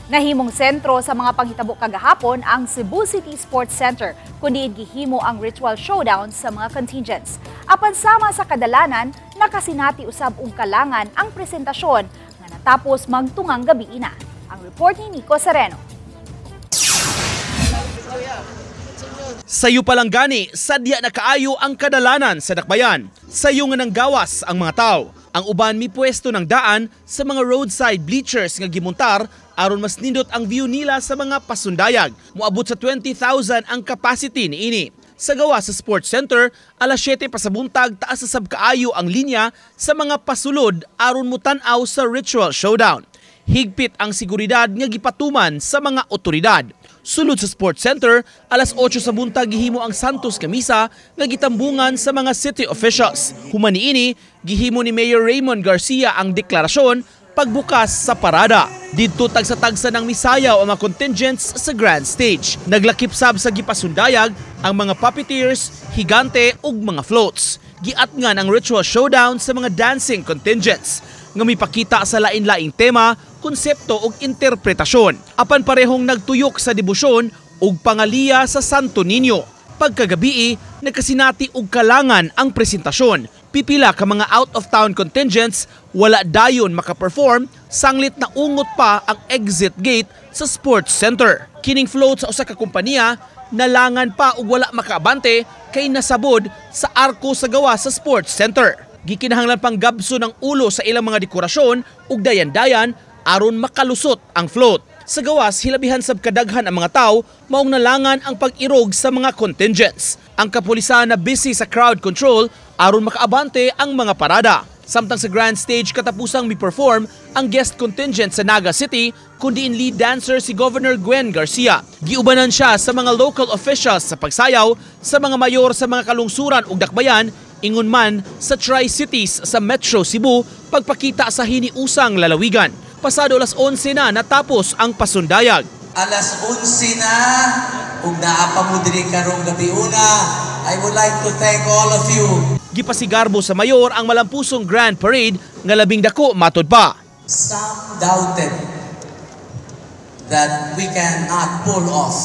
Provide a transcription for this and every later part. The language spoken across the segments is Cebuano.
Nahimong sentro sa mga panghitabo kagahapon ang Cebu City Sports Center, kundi gihimo ang ritual showdown sa mga contingents. Apan sama sa kadalanan, nakasinati usab og kalangan ang presentasyon nga natapos magtungang gabi ina. Ang report ni Nico Sereno. Sayo pa lang gani, sadya na kaayo ang kadalanan sa dakbayan. Sayo nga nang gawas ang mga tao. Ang uban mipuesto ng daan sa mga roadside bleachers nga gimontar aron mas nindot ang view nila sa mga pasundayag. Moabot sa 20,000 ang capacity niini. Sa gawa sa Sports Center, alas 7 pa sa buntag, taas sa sab kaayo ang linya sa mga pasulod aron mutan-aw sa ritual showdown. Higpit ang seguridad nga gipatuman sa mga otoridad. Sulod sa Sports Center, alas 8 sa buntag gihimo ang Santos Kamisa nga gitambungan sa mga city officials. Human niini, gihimo ni Mayor Raymond Garcia ang deklarasyon pagbukas sa parada. Didto tagsa-tagsa ng misayaw ang mga contingents sa grand stage. Naglakip sab sa gipasundayag ang mga puppeteers, higante ug mga floats. Giatngan ang ritual showdown sa mga dancing contingents nga mipakita sa lain-laing tema, konsepto ug interpretasyon. Apan parehong nagtuyok sa debosyon ug pangaliya sa Santo Niño. Pagkagabii, nagkasinati og kalangan ang presentasyon. Pipila ka mga out-of-town contingents wala dayon makaperform, sanglit na ungot pa ang exit gate sa sports center. Kining float sa usa ka kompanya nalangan pa ug wala makaabante kay nasabod sa arko sa gawa sa sports center. Gikinahanglan pang gabso ng ulo sa ilang mga dekorasyon ug dayan-dayan aron makalusot ang float. Sa gawas, hilabihan sab kadaghan ang mga tao, maong nalangan ang pag-irog sa mga contingents. Ang kapulisan na busy sa crowd control aron makaabante ang mga parada. Samtang sa grand stage katapusang mi-perform ang guest contingent sa Naga City, kundi in lead dancer si Governor Gwen Garcia. Giubanan siya sa mga local officials sa pagsayaw, sa mga mayor sa mga kalungsuran ug dakbayan, ingon man sa Tri-Cities sa Metro Cebu pagpakita sa hiniusang lalawigan. Pasado alas 11 na natapos ang pasundayag. Alas 11 na, ug naa pa mo diri karong gabi una. I would like to thank all of you. Gipasigarbo sa mayor ang malampusong Grand Parade nga labing dako matod pa. Some doubted that we cannot pull off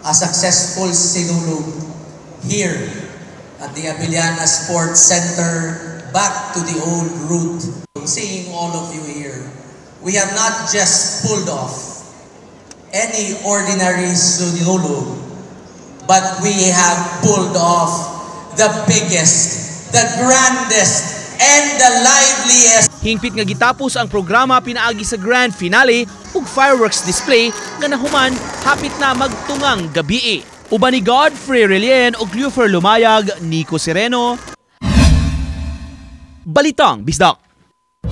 a successful Sinulog here at the Abellana Sports Center, back to the old route. Seeing all of you here, we have not just pulled off any ordinary Sinulog, but we have pulled off the biggest, the grandest, and the liveliest. Hingpit nga gitapos ang programa pinaagi sa grand finale ug fireworks display nga nahuman hapit na magtungang gabii. Uban ni Godfrey Relien ug Clufer Lumayag, Nico Sereno. Balitang Bisdak.